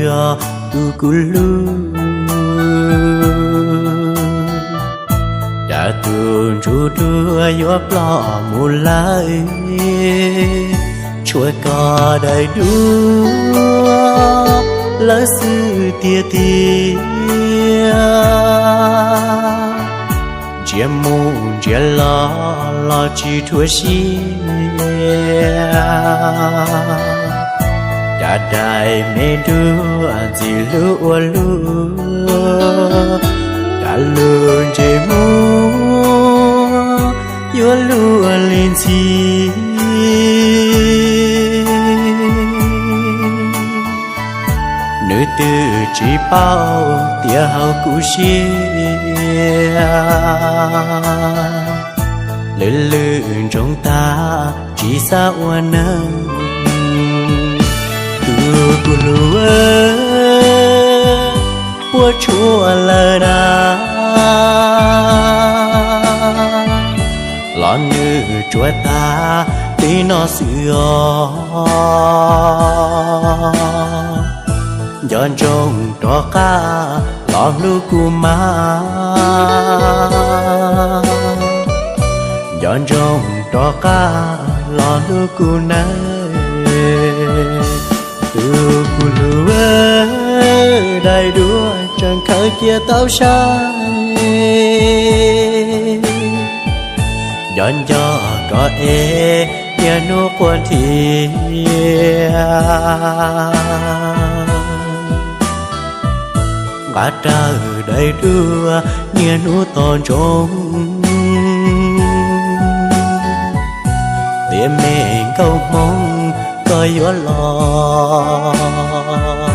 yog tus kuv hlub. Cas tus ntsuj duab yuav ploj mus lawm, tshuav koj daim duab lawm xwb tiag tiag. Ntsia mus ntsia los los tsis rhuav siab, cas daim me duab ntxim hlub ua luaj, cas lub ntsej muag yuav luaj li ntxhi. Nws twb tsis paub tias hauv kuv siab, lwj lwj ntsoov tag tsis xav ua neeg. Tus kuv hlub, puas tshuav lawm na, los nws tsuas tag li no xwb os. Nco ntsoov rov qab los hlub kuv mas, nco ntsoov rov qab los hlub kuv nawb. Tus kuv hlub, daim duab tseem khaws cia tau sai, nco nco koj es niaj hnub quaj thiab. Nqa rawv daim duab niaj hnub tos ntsoov, tias me nkauj Hmoob koj yuav los.